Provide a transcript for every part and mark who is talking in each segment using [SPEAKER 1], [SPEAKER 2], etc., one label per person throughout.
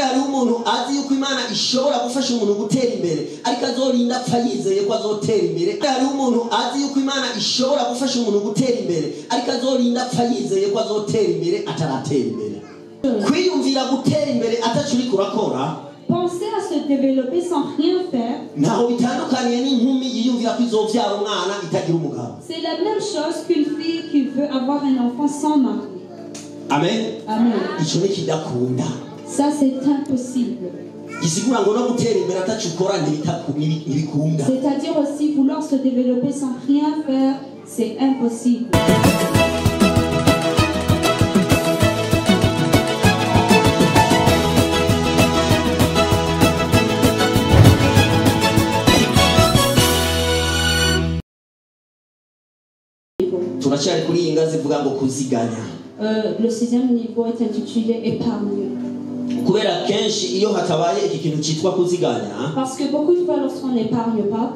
[SPEAKER 1] Hariho umuntu azi yuko Imana ishobora gufasha umuntu gutera imbere, ariko azorinda apfa yizeye ko azotera imbere. Hariho umuntu azi yuko Imana ishobora gufasha umuntu gutera imbere, ariko azorinda apfa yizeye ko azotera imbere ataratera imbere. Kwiyumvira gutera imbere ataco uriko urakora,
[SPEAKER 2] Penser à se développer sans rien faire,
[SPEAKER 1] ntaho bitandukaniye n'inkumi yiyumvira ko izovyara umwana itagira umugabo.
[SPEAKER 2] C'est la même chose qu'une fille qui veut avoir un enfant sans mari.
[SPEAKER 1] Amen.
[SPEAKER 2] Amen.
[SPEAKER 1] Ico ni kidakunda.
[SPEAKER 2] Ça, c'est impossible.
[SPEAKER 1] Gisigura ngo no gutera imbere ataco ukora ntibikunda.
[SPEAKER 2] C'est-à-dire aussi vouloir se développer sans rien faire, c'est impossible.
[SPEAKER 1] Turacyari kuri iyi ngazi ivuga ngo kuziganya.
[SPEAKER 2] Le sixième niveau est intitulé épargne.
[SPEAKER 1] Kubera kenshi iyo hatabaye iki kintu cyitwa kuziganya,
[SPEAKER 2] Parce que beaucoup de fois lorsqu'on n'épargne pas,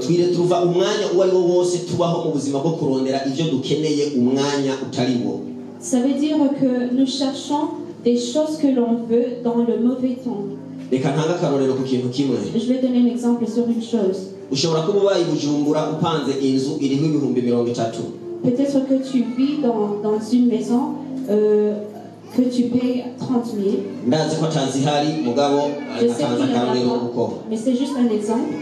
[SPEAKER 1] twire tuva umwanya uwo ari wo wose tubaho mu buzima bwo kurondera ivyo dukeneye umwanya utari wo.
[SPEAKER 2] Ça veut dire que nous cherchons des choses que l'on veut dans le mauvais temps.
[SPEAKER 1] Reka ntange akarorero ku kintu kimwe.
[SPEAKER 2] Je vais donner un exemple sur une chose.
[SPEAKER 1] Ushobora kuba ubaye i Bujumbura upanze inzu iriho 30,000.
[SPEAKER 2] Peut-être que tu vis dans une maison que tu payes 30 000.
[SPEAKER 1] Ndazi ko atazihari mugabo
[SPEAKER 2] Je sais
[SPEAKER 1] atanze
[SPEAKER 2] qu'il n'y en a
[SPEAKER 1] akarorero
[SPEAKER 2] pas,
[SPEAKER 1] kuko
[SPEAKER 2] mais c'est juste un exemple.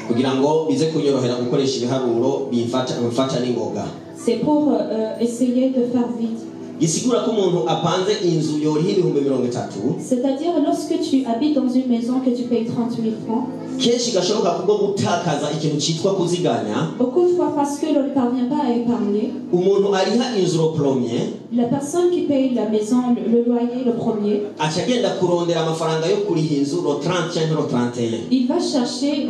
[SPEAKER 1] Kugira ngo bize kunyorohera gukoresha ibiharuro bimfata n'ingoga.
[SPEAKER 2] C'est pour essayer de faire vite.
[SPEAKER 1] Gisigura ko umuntu apanze inzu yoriha 30,000.
[SPEAKER 2] C'est-à-dire lorsque tu habites dans une maison que tu payes 30 000 francs,
[SPEAKER 1] kenshi gashoboka kubwo gutakaza ikintu cyitwa kuziganya,
[SPEAKER 2] beaucoup de fois parce que l'on ne parvient pas à épargner,
[SPEAKER 1] umuntu ariha inzu le premier,
[SPEAKER 2] la personne qui paye la maison, le loyer le premier,
[SPEAKER 1] aca agenda kurondera amafaranga yo kuriha inzu le 30 canke le 31.
[SPEAKER 2] Il va chercher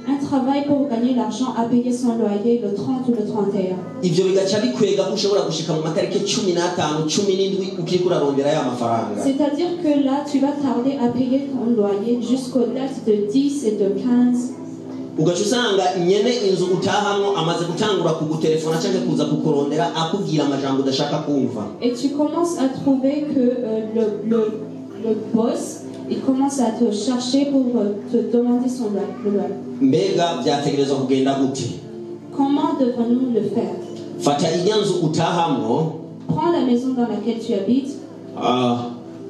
[SPEAKER 2] un travail pour gagner l'argent à payer son loyer le 30 ou le 31.
[SPEAKER 1] Ivyo bigaca bikwega ko ushobora gushika mu matariki cumi n'atanu, cumi n'indwi ukiriko urarondera ya mafaranga.
[SPEAKER 2] C'est-à-dire que là, tu vas tarder à payer ton loyer jusqu'aux dates de 10 et de 15.
[SPEAKER 1] Ugaca usanga nyene inzu utahamwo amaze gutangura kugutelefona canke kuza kukurondera akubwira amajambo udashaka kumva.
[SPEAKER 2] Et tu commences à trouver que le boss, il commence à te chercher pour te demander son loyer.
[SPEAKER 1] Mbega vyategerezwa kugenda gute?
[SPEAKER 2] Comment devons-nous le faire?
[SPEAKER 1] Fata irya nzu utahamwo.
[SPEAKER 2] Prends la maison dans laquelle tu habites.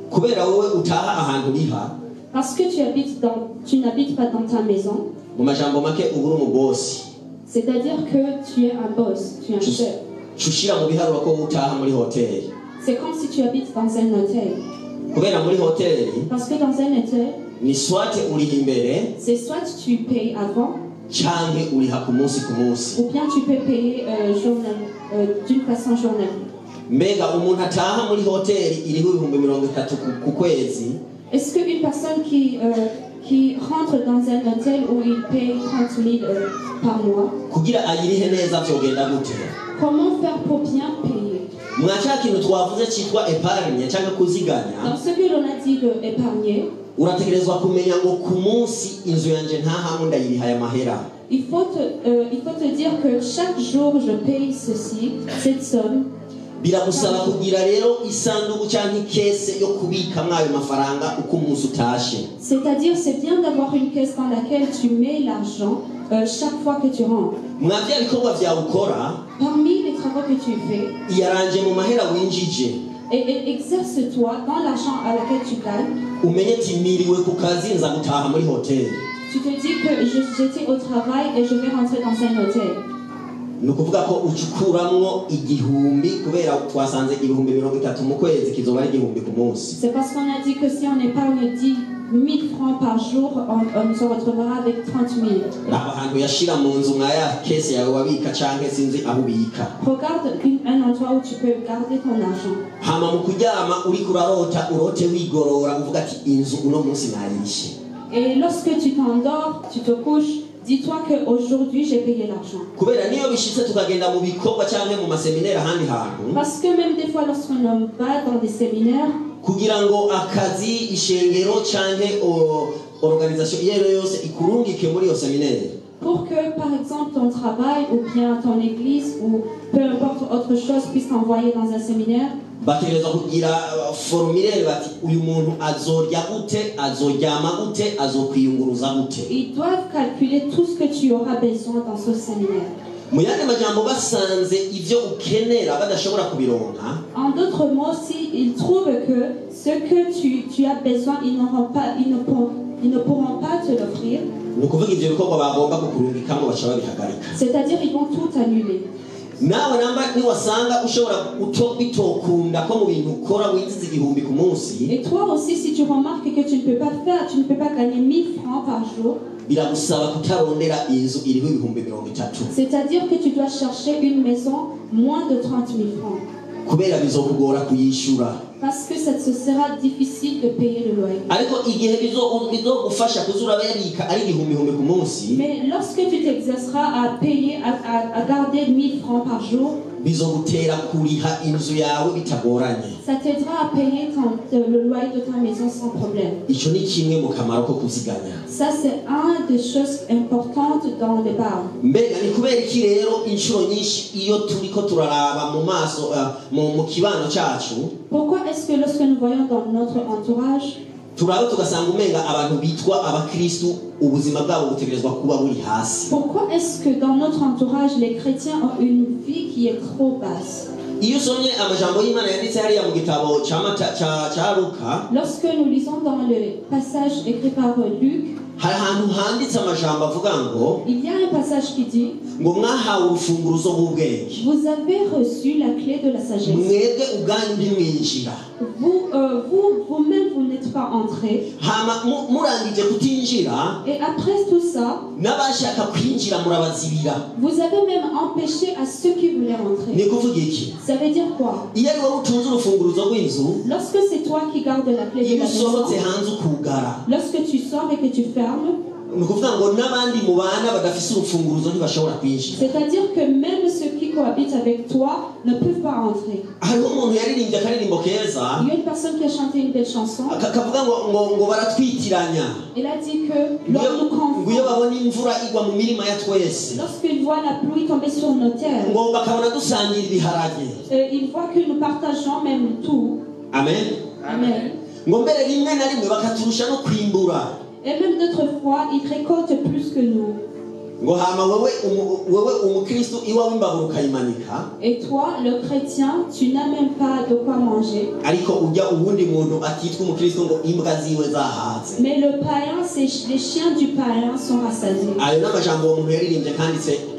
[SPEAKER 1] Kubera wowe utaha ahantu uriha.
[SPEAKER 2] Parce que tu n'habites pas dans ta maison.
[SPEAKER 1] Mu majambo make uba uri umubosi.
[SPEAKER 2] C'est-à-dire que tu es un boss, tu es un chef.
[SPEAKER 1] Cushira mu biharuro ko utaha muri hoteli.
[SPEAKER 2] C'est comme si tu habites dans un hôtel.
[SPEAKER 1] Kubera muri hoteli,
[SPEAKER 2] Parce que dans un hôtel,
[SPEAKER 1] ni soit uriha imbere,
[SPEAKER 2] c'est soit tu payes avant,
[SPEAKER 1] canke uriha ku munsi ku munsi.
[SPEAKER 2] ou bien tu peux payer d'une façon journalière.
[SPEAKER 1] Mbega umuntu ataha muri hoteli iriho 30,000 ku kwezi,
[SPEAKER 2] Est-ce qu'une personne qui rentre dans un hôtel où il paye 30 000 par mois,
[SPEAKER 1] kugira ayirihe neza vyogenda gute?
[SPEAKER 2] Comment faire pour bien payer?
[SPEAKER 1] Mwa ca kintu twavuze citwa épargne canke kuziganya,
[SPEAKER 2] Dans ce que l'on a dit de épargner,
[SPEAKER 1] urategerezwa kumenya ngo ku munsi inzu yanje ntahamwe ndayiriha aya mahera.
[SPEAKER 2] Il faut te dire que chaque jour je paye ceci, cette somme.
[SPEAKER 1] Biragusaba kugira rero isanduku canke ikese yo kubikamwo ayo mafaranga uko umunsi utashe.
[SPEAKER 2] C'est-à-dire, c'est bien d'avoir une caisse dans laquelle tu mets l'argent chaque fois que tu rentres.
[SPEAKER 1] Mwa vya bikorwa vyawe ukora,
[SPEAKER 2] Parmi les travaux que tu fais,
[SPEAKER 1] iyaranje mu mahera winjije.
[SPEAKER 2] Et exerce-toi dans l'argent à laquelle tu gagnes.
[SPEAKER 1] Umenye ati niriwe ku kazi nza gutaha muri hoteli.
[SPEAKER 2] Tu te dis que j'étais au travail et je vais rentrer dans un hôtel.
[SPEAKER 1] Ni ukuvuga ko ucukuramwo 1,000 kubera twasanze 30,000 mu kwezi kizoba ari 1,000 ku munsi.
[SPEAKER 2] C'est parce qu'on a dit que si on épargne 10 000 francs par jour, on se retrouvera avec 30 000.
[SPEAKER 1] Raba ahantu yashira mu nzu nka ya kese yawe wabika canke sinzi aho ubika.
[SPEAKER 2] Regarde un endroit où tu peux garder ton argent.
[SPEAKER 1] Hama mu kuryama uriko urarota urote wigorora uvuga ati inzu uno munsi nayirishe.
[SPEAKER 2] Et lorsque tu t'endors, tu te couches, dis-toi qu'aujourd'hui j'ai payé l'argent.
[SPEAKER 1] Kubera niyo bishitse tukagenda mu bikorwa canke mu maseminaire ahandi hantu,
[SPEAKER 2] Parce que même des fois lorsqu'on va dans des séminaires,
[SPEAKER 1] kugira ngo akazi ishengero canke organisation iyo ariyo yose ikurungike muri iyo seminaire,
[SPEAKER 2] Pour que, par exemple, ton travail ou bien ton église ou peu importe autre chose puisse t'envoyer dans un séminaire,
[SPEAKER 1] Bategerezwa kugira formulaire bati uyu muntu azorya gute, azoryama gute, azokwiyunguruza gute.
[SPEAKER 2] Ils doivent calculer tout ce que tu auras besoin dans ce séminaire.
[SPEAKER 1] Mu yandi majambo basanze ivyo ukenera badashobora kubironka,
[SPEAKER 2] En d'autres mots, si ils trouvent que ce que tu as besoin, ils n'auront pas, ils ne pourront pas te l'offrir,
[SPEAKER 1] ni ukuvuga ivyo bikorwa bagomba kukurungikamo baca babihagarika.
[SPEAKER 2] C'est-à-dire ils vont tout annuler.
[SPEAKER 1] Nawe namba niwasanga ushobora bitokunda ko mu bintu ukora winjiza 1000 ku munsi,
[SPEAKER 2] Et toi aussi, si tu remarques que tu ne peux pas faire, tu ne peux pas gagner 1000 francs par jour,
[SPEAKER 1] biragusaba kutarondera inzu iriho 30,000.
[SPEAKER 2] C'est-à-dire que tu dois chercher une maison moins de 30 000 francs.
[SPEAKER 1] Kubera bizokugora kuyishura.
[SPEAKER 2] Parce que ça te sera difficile de payer le loyer.
[SPEAKER 1] Ariko igihe bizogufasha kuzura bayabika ari 1000 ku munsi,
[SPEAKER 2] Mais lorsque tu t'exerceras à payer, à garder 1000 francs par jour,
[SPEAKER 1] bizogutera kuriha inzu yawe bitagoranye.
[SPEAKER 2] Ça t'aidera à payer le loyer de ta maison sans problème.
[SPEAKER 1] Ico ni kimwe mu kamaro ko kuziganya.
[SPEAKER 2] Ça, c'est une des choses importantes dans l'épargne.
[SPEAKER 1] Mbega ni kubera iki rero inshuro nyinshi iyo turiko turaraba mu maso mu kibano cacu,
[SPEAKER 2] Pourquoi est-ce que lorsque nous voyons dans notre entourage,
[SPEAKER 1] turaba tugasanga umenga abantu bitwa abakristu ubuzima bwabo butegerezwa kuba buri hasi?
[SPEAKER 2] Pourquoi est-ce que dans notre entourage, les chrétiens ont une vie qui est trop basse?
[SPEAKER 1] Iyo usomye amajambo y'Imana yanditse hariya mu gitabo ca Mata, ca Luka,
[SPEAKER 2] Lorsque nous lisons dans le passage écrit par Luc,
[SPEAKER 1] hari ahantu handitse amajambo avuga ngo,
[SPEAKER 2] il y a un passage qui dit,
[SPEAKER 1] ngo mwahawe urufunguruzo rw'ubwenge,
[SPEAKER 2] vous avez reçu la clé de la sagesse.
[SPEAKER 1] Mwebwe ubwanyu ntimwinjira.
[SPEAKER 2] Vous, vous-même, vous n'êtes pas entrés.
[SPEAKER 1] Hama murangije kutinjira,
[SPEAKER 2] Et après tout ça,
[SPEAKER 1] n'abashaka kwinjira murabazibira.
[SPEAKER 2] Vous avez même empêché à ceux qui voulaient rentrer.
[SPEAKER 1] Ni kuvuga iki?
[SPEAKER 2] Ça veut dire quoi?
[SPEAKER 1] Iyo ari wowe utunze urufunguruzo rw'inzu,
[SPEAKER 2] Lorsque c'est toi qui gardes la clé de
[SPEAKER 1] iyo
[SPEAKER 2] la maison,
[SPEAKER 1] usohotse hanze ukugara,
[SPEAKER 2] lorsque tu sors et que tu fermes,
[SPEAKER 1] ni ukuvuga ngo n'abandi mubana badafise urufunguruzo ntibashobora kwinjira.
[SPEAKER 2] C'est-à-dire que même ceux qui cohabitent avec toi ne peuvent pas entrer.
[SPEAKER 1] Hariho umuntu yaririmbye akaririmbo keza,
[SPEAKER 2] Il y a une personne qui a chanté une belle chanson.
[SPEAKER 1] Kavuga ngo baratwitiranya.
[SPEAKER 2] Elle a dit que l'on nous
[SPEAKER 1] Ngo iyo
[SPEAKER 2] confond.
[SPEAKER 1] babona imvura igwa mu mirima ya twese,
[SPEAKER 2] Lorsqu'ils voient la pluie tomber sur nos terres,
[SPEAKER 1] ngo bakabona dusangira ibiharage.
[SPEAKER 2] Ils voient que nous partageons même tout.
[SPEAKER 1] Amen.
[SPEAKER 2] Amen.
[SPEAKER 1] Ngo mbere rimwe na rimwe bakaturusha no kwimbura.
[SPEAKER 2] Et même d'autres fois, ils récoltent plus que nous.
[SPEAKER 1] Ngo hama wewe umukristo iwawe imbabura ukayimanika.
[SPEAKER 2] Et toi, le chrétien, tu n'as même pas de quoi manger.
[SPEAKER 1] Ariko ujya uwundi muntu atitwa umukristo ngo imbwa ziwe zahaze.
[SPEAKER 2] Mais le païen, les chiens du païen sont rassasiés.
[SPEAKER 1] Ayo n'amajambo uwo muntu yaririmbye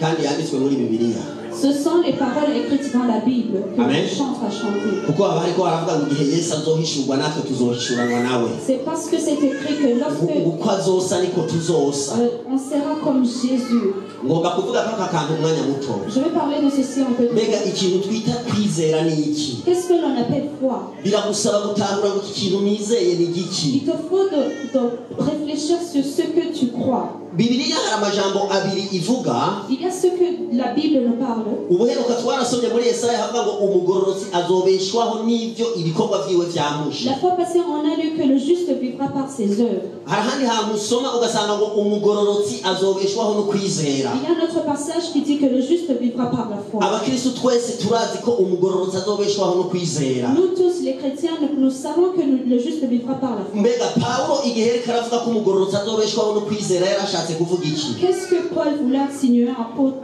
[SPEAKER 1] kandi yanditswe muri Bibiliya.
[SPEAKER 2] Ce sont les paroles écrites dans la Bible que
[SPEAKER 1] Amen.
[SPEAKER 2] le chantre a chanté.
[SPEAKER 1] Kuko haba hariko haravuga ngo igihe Yesu azohishurwa natwe tuzohishuranwa nawe.
[SPEAKER 2] C'est parce que c'est écrit que lorsque
[SPEAKER 1] Uko azosa niko tuzosa.
[SPEAKER 2] On sera comme Jésus.
[SPEAKER 1] Ngomba kuvuga ko aka kantu umwanya muto.
[SPEAKER 2] Je vais parler de ceci un peu.
[SPEAKER 1] Mbega ikintu twita kwizera ni iki?
[SPEAKER 2] Qu'est-ce que l'on appelle foi?
[SPEAKER 1] Biragusaba gutahura ngo iki kintu nizeye ni igiki?
[SPEAKER 2] Il te faut de réfléchir sur ce que tu crois.
[SPEAKER 1] Bibiliya hari amajambo abiri ivuga.
[SPEAKER 2] Il y a ce que la Bible nous parle.
[SPEAKER 1] Ubuheruka twarasomye muri Yesaya havuga ngo umugororotsi azobeshwaho n'ivyo ibikorwa vyiwe vyamushe.
[SPEAKER 2] La fois passée, on a lu que le juste vivra par ses œuvres.
[SPEAKER 1] Hari ahandi hantu usoma ugasanga ngo umugororotsi azobeshwaho no kwizera.
[SPEAKER 2] Il y a un autre passage qui dit que le juste vivra par la foi.
[SPEAKER 1] Abakristo twese turazi ko umugororotsi azobeshwaho no kwizera.
[SPEAKER 2] Nous tous les chrétiens, nous savons que le juste vivra par la foi.
[SPEAKER 1] Mbega Pawulo igihe yariko aravuga ko umugororotsi azobeshwaho no kwizera yarashatse kuvuga iki?
[SPEAKER 2] Qu'est-ce que Paul voulait insinuer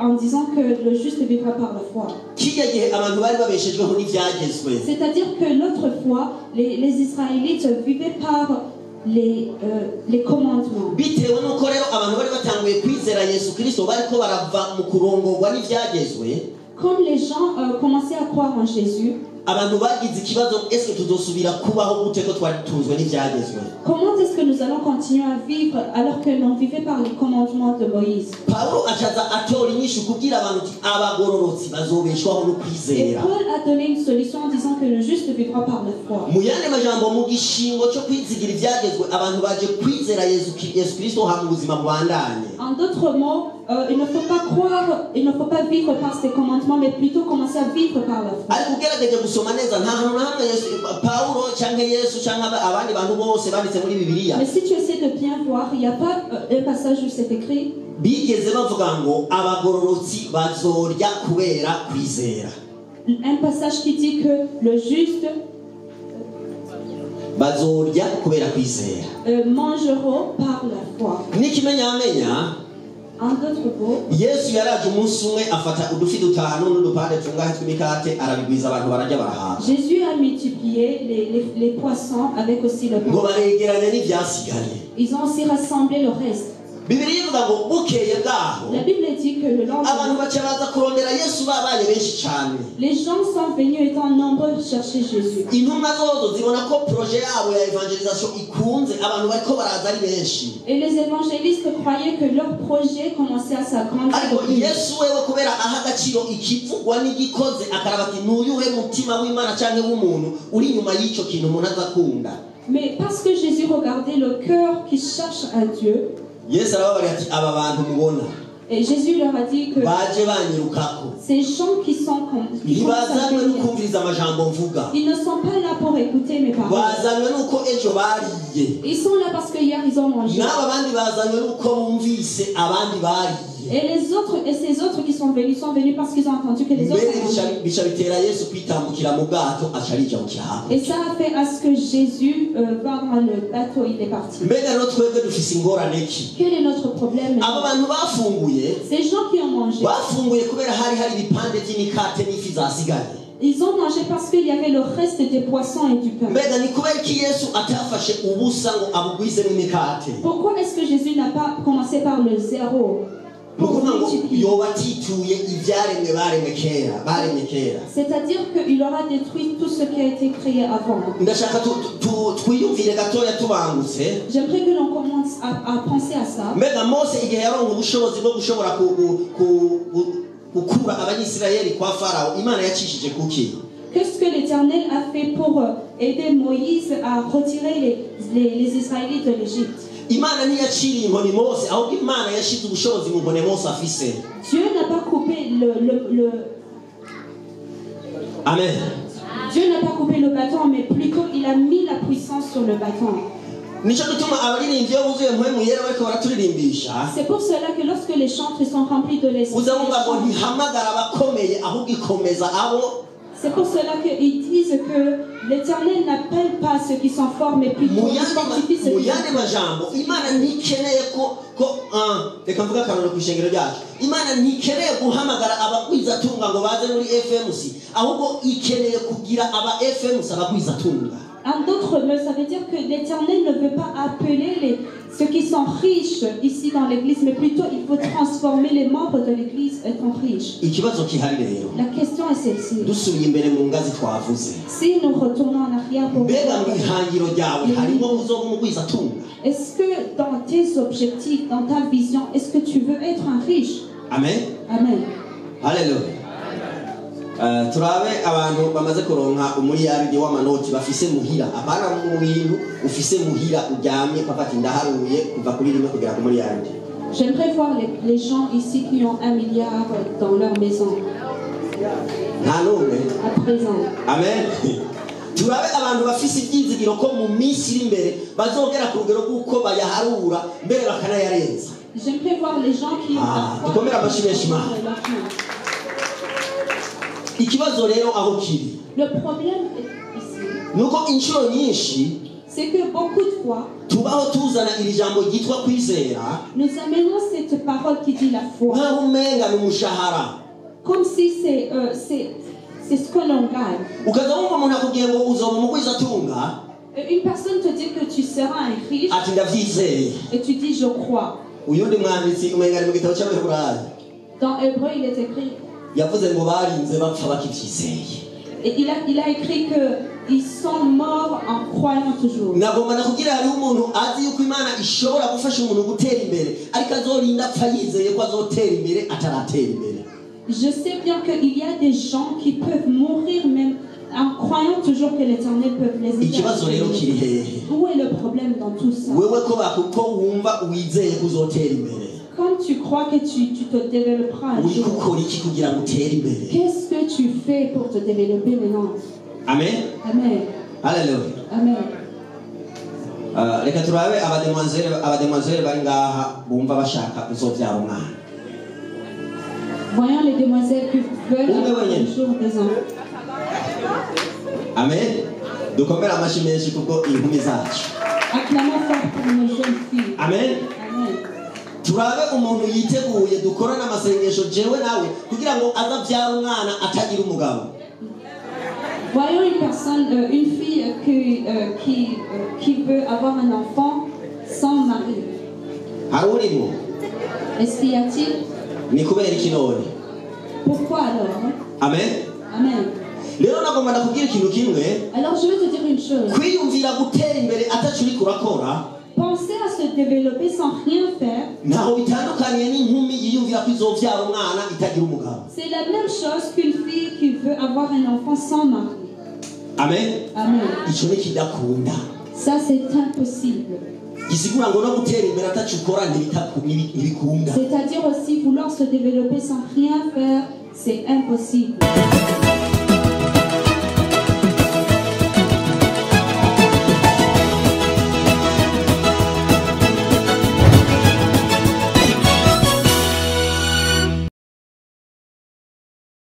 [SPEAKER 2] en disant que le juste vivra par la foi?
[SPEAKER 1] Kirya gihe abantu bari babeshejweho n'ivyagezwe.
[SPEAKER 2] C'est-à-dire que l'autre fois, les Israélites vivaient par les commandements.
[SPEAKER 1] Bitewe nuko rero abantu bari batanguye kwizera Yesu Kristo bariko barava mu kurongorwa n'ivyagezwe.
[SPEAKER 2] Comme les gens commençaient à croire en Jésus,
[SPEAKER 1] abantu bagize ikibazo, est-ce que tuzosubira kubaho gute ko twari tunzwe n'ivyagezwe?
[SPEAKER 2] Comment est-ce que nous allons continuer à vivre alors que l'on vivait par les commandements de Moïse?
[SPEAKER 1] Pawulo acaza atora inyishu kubwira abantu ati abagororotsi bazobeshwaho no
[SPEAKER 2] Et
[SPEAKER 1] kwizera.
[SPEAKER 2] Paul a donné une solution en disant que le juste vivra par la foi.
[SPEAKER 1] Mu yandi majambo mu gishingo cyo kwizigira ivyagezwe abantu baje kwizera Yesu Kristo hama ubuzima bubandanye.
[SPEAKER 2] En d'autres mots, il ne faut pas croire, il ne faut pas vivre par ses commandements, mais plutôt commencer à vivre par la foi.
[SPEAKER 1] Ariko ugerageje gusoma gusoma neza, nta hantu na hamwe Yesu, Pawulo cyangwa Yesu cyangwa abandi bantu bose banditse muri Bibiliya
[SPEAKER 2] Mais si tu essaies de bien voir, il n'y a pas un passage où c'est écrit
[SPEAKER 1] bigeze bavuga ngo abagororotsi bazorya kubera kwizera.
[SPEAKER 2] Un passage qui dit que le juste
[SPEAKER 1] Bazorya kubera kwizera.
[SPEAKER 2] Mangeront par la foi.
[SPEAKER 1] N'ikimenyamenya,
[SPEAKER 2] En d'autres mots,
[SPEAKER 1] Yesu yaraje umunsi umwe afata udufi dutanu n'udupande tungahe tw'imikate, arabigwiza, abantu bararya barahaga.
[SPEAKER 2] Jésus a multiplié les poissons avec aussi le
[SPEAKER 1] Ngo
[SPEAKER 2] pain.
[SPEAKER 1] baregeranya n'ibyasigaye.
[SPEAKER 2] Ils ont aussi rassemblé le reste.
[SPEAKER 1] Bibiliya ivuga ngo bukeye bwaho
[SPEAKER 2] La Bible dit que le
[SPEAKER 1] abantu
[SPEAKER 2] lendemain,
[SPEAKER 1] baca baza kurondera Yesu babaye benshi cyane.
[SPEAKER 2] Les gens sont venus étant nombreux chercher Jésus.
[SPEAKER 1] Intumwa zozo zibona ko projet yabo ya évangélisation ikunze, abantu bariko baraza ari benshi.
[SPEAKER 2] Et les évangélistes croyaient que leur projet commençait à s'agrandir.
[SPEAKER 1] Ariko Yesu wewe kubera aha agaciro ikivugwa n'igikoze, akaraba ati n'uyuhe mutima w'Imana cyangwa w'umuntu uri inyuma y'icyo kintu umuntu aza akunda.
[SPEAKER 2] Mais parce que Jésus regardait le cœur qui cherche un Dieu,
[SPEAKER 1] Yesu arababarira ati aba bantu mubona
[SPEAKER 2] et Jésus leur a dit que
[SPEAKER 1] baje banyirukako
[SPEAKER 2] ces gens qui sont qui commencent à
[SPEAKER 1] ntibazanywe no
[SPEAKER 2] venir,
[SPEAKER 1] kumviriza amajambo mvuga,
[SPEAKER 2] ils ne sont pas là pour écouter mes paroles.
[SPEAKER 1] Bazanywe n'uko ejo bariye.
[SPEAKER 2] Ils sont là parce que hier ils ont mangé.
[SPEAKER 1] N'aba bandi bazanywe n'uko bumvise abandi bariye.
[SPEAKER 2] Et les autres, et ces autres qui sont venus parce qu'ils ont entendu que les autres
[SPEAKER 1] Mbere
[SPEAKER 2] ont mangé.
[SPEAKER 1] Bica bitera Yesu kwitambukira mu bwato, aca arijabukira hakurya.
[SPEAKER 2] Et ça a fait à ce que Jésus va dans le bateau, il est parti.
[SPEAKER 1] Mbega rero twebwe dufise ingorane ki?
[SPEAKER 2] Quel est notre problème
[SPEAKER 1] Abo
[SPEAKER 2] maintenant?
[SPEAKER 1] bantu bafunguye,
[SPEAKER 2] Ces gens qui ont mangé,
[SPEAKER 1] bafunguye kubera hari hari ibipande by'imikate n'ifi zasigaye.
[SPEAKER 2] Ils ont mangé parce qu'il y avait le reste des poissons et du pain.
[SPEAKER 1] Mbega ni kubera iki Yesu atafashe ubusa ngo abugwizemo imikate?
[SPEAKER 2] Pourquoi est-ce que Jésus n'a pas commencé par le zéro
[SPEAKER 1] Ni
[SPEAKER 2] pour
[SPEAKER 1] ukuvuga ngo
[SPEAKER 2] multiplier?
[SPEAKER 1] yoba atituye ibyaremwe baremwe kera, baremye kera.
[SPEAKER 2] C'est-à-dire qu'il aura détruit tout ce qui a été créé avant.
[SPEAKER 1] Ndashaka twiyumvire gatoya tubangutse.
[SPEAKER 2] J'aimerais que l'on commence à penser à ça.
[SPEAKER 1] Mbega Mose igihe yaronka ubushobozi bwo gushobora gukura Abanyisirayeli kwa Farawo, Imana yacishije kuki?
[SPEAKER 2] Qu'est-ce que l'Éternel a fait pour aider Moïse à retirer les Israélites de l'Égypte?
[SPEAKER 1] Imana ntiyaciriye inkoni Mose, ahubwo Imana yashize ubushobozi mu nkoni Mose afise.
[SPEAKER 2] Dieu n'a pas coupé le
[SPEAKER 1] Amen.
[SPEAKER 2] Dieu n'a pas coupé le bâton, mais plutôt il a mis la puissance sur le bâton.
[SPEAKER 1] Nicyo gituma abaririmbyi iyo buzuye Mpwemu Yera bariko baraturirimbiisha,
[SPEAKER 2] C'est pour cela que lorsque les chantres sont remplis de l'Esprit,
[SPEAKER 1] uza wumva ngo ntihamagara abakomeye, ahubwo ikomeza abo.
[SPEAKER 2] C'est pour cela qu'ils disent que l'Éternel n'appelle pas ceux qui sont forts, mais plutôt
[SPEAKER 1] Mu
[SPEAKER 2] il
[SPEAKER 1] yandi
[SPEAKER 2] fortifie ceux
[SPEAKER 1] mu
[SPEAKER 2] qui
[SPEAKER 1] yandi
[SPEAKER 2] sont
[SPEAKER 1] majambo, Imana ntikeneye ko ah, reka mvuge akarorero ku ishengero ryacu, Imana ntikeneye guhamagara abagwizatunga ngo baze muri FMC, ahubwo ikeneye kugira aba FMC abagwizatunga.
[SPEAKER 2] En d'autres mots, ça veut dire que l'Éternel ne veut pas appeler ceux qui sont riches ici dans l'Église, mais plutôt il faut transformer les membres de l'Église étant riches.
[SPEAKER 1] Ikibazo kihari rero,
[SPEAKER 2] La question est celle-ci.
[SPEAKER 1] Dusubiye imbere mu ngazi twavuze,
[SPEAKER 2] Si nous retournons en arrière pour
[SPEAKER 1] mbega mu ihangiro ryawe harimo uzoba umugwizatunga?
[SPEAKER 2] Est-ce que dans tes objectifs, dans ta vision, est-ce que tu veux être un riche?
[SPEAKER 1] Amen.
[SPEAKER 2] Amen.
[SPEAKER 1] Haleluya. Turabe abantu bamaze kuronka umuriyaridi w'amanoti bafise muhira, apana mu bintu ufise muhira uryamye, papa ati ndaharuye kuva kuri rimwe kugera ku muriyaridi.
[SPEAKER 2] J'aimerais voir les gens ici qui ont 1 milliard dans leur maison
[SPEAKER 1] Nta n'umwe.
[SPEAKER 2] À présent.
[SPEAKER 1] Amen. Turabe abantu bafise ibyizigiro ko mu minsi iri imbere bazogera ku rugero rw'uko bayaharura mbere bakanayarenza.
[SPEAKER 2] J'aimerais voir les gens qui ont
[SPEAKER 1] Ah,
[SPEAKER 2] la foi
[SPEAKER 1] dukomere amashyi menshi Imana.
[SPEAKER 2] dans leur cœur.
[SPEAKER 1] Ikibazo rero aho kiri,
[SPEAKER 2] Le problème est ici,
[SPEAKER 1] nuko inshuro nyinshi
[SPEAKER 2] c'est que beaucoup de fois,
[SPEAKER 1] tubaho tuzana iri jambo ryitwa kwizera
[SPEAKER 2] nous amenons cette parole qui dit la foi,
[SPEAKER 1] nk'aho umenga ni umushahara.
[SPEAKER 2] Comme si c'est ce que l'on gagne.
[SPEAKER 1] Ukaza wumva umuntu akubwiye ngo uzoba umugwizatunga,
[SPEAKER 2] Une personne te dit que tu seras un riche
[SPEAKER 1] ati ndabyizeye.
[SPEAKER 2] Et tu dis je crois.
[SPEAKER 1] Uyundi mwanditsi umenga ari mu gitabo cy'Abaheburayo,
[SPEAKER 2] Dans Hébreu, il est écrit,
[SPEAKER 1] yavuze ngo barinze bapfa bakibyizeye.
[SPEAKER 2] Et il a écrit que ils sont morts en croyant toujours.
[SPEAKER 1] Nagomba nakubwira hariho umuntu azi yuko Imana ishobora gufasha umuntu gutera imbere, ariko azorinda apfa yizeye ko azotera imbere ataratera imbere.
[SPEAKER 2] Je sais bien qu'il y a des gens qui peuvent mourir même en croyant toujours que l'Éternel peut les aider.
[SPEAKER 1] Ikibazo rero kiri hehe?
[SPEAKER 2] Où est le problème dans tout ça?
[SPEAKER 1] Wewe ko ko wumva wizeye ko uzotera imbere,
[SPEAKER 2] Quand tu crois que tu te développeras un
[SPEAKER 1] uri
[SPEAKER 2] jour,
[SPEAKER 1] gukora iki kugira ngo utere imbere?
[SPEAKER 2] Qu'est-ce que tu fais pour te développer maintenant?
[SPEAKER 1] Amen.
[SPEAKER 2] Amen.
[SPEAKER 1] Haleluya.
[SPEAKER 2] Amen.
[SPEAKER 1] Ah, reka turabe abademoiselle bari ngaha bumva bashaka kuzobyara umwana.
[SPEAKER 2] Voyons les demoiselles qui veulent
[SPEAKER 1] Oui,
[SPEAKER 2] avoir
[SPEAKER 1] oui,
[SPEAKER 2] un
[SPEAKER 1] oui.
[SPEAKER 2] jour des enfants.
[SPEAKER 1] Amen. Dukomere amashyi menshi kuko inkumi zacu.
[SPEAKER 2] Acclamons fort pour nos jeunes filles.
[SPEAKER 1] Amen.
[SPEAKER 2] Amen.
[SPEAKER 1] Turabe umuntu yiteguye dukorane amasengesho jewe nawe kugira ngo azabyara umwana atagira umugabo.
[SPEAKER 2] Voyons une personne, une fille qui veut avoir un enfant sans mari.
[SPEAKER 1] Hari urimo?
[SPEAKER 2] Est-ce qu'il y a-t-il?
[SPEAKER 1] Ni kubera iki none?
[SPEAKER 2] Pourquoi alors?
[SPEAKER 1] Amen.
[SPEAKER 2] Amen.
[SPEAKER 1] Rero nagomba ndakubwira ikintu kimwe.
[SPEAKER 2] Alors je veux te dire une chose.
[SPEAKER 1] Kwiyumvira gutera imbere ataco uriko urakora,
[SPEAKER 2] Penser à se développer sans rien faire,
[SPEAKER 1] ntaho bitandukaniye n'inkumi yiyumvira ko izovyara umwana itagira umugabo.
[SPEAKER 2] C'est la même chose qu'une fille qui veut avoir un enfant sans mari.
[SPEAKER 1] Amen.
[SPEAKER 2] Amen.
[SPEAKER 1] Ico ni kidakunda.
[SPEAKER 2] Ça, c'est impossible.
[SPEAKER 1] Gisigura ngo no gutera imbere ataco ukora ntibikunda.
[SPEAKER 2] C'est-à-dire aussi vouloir se développer sans rien faire, c'est impossible.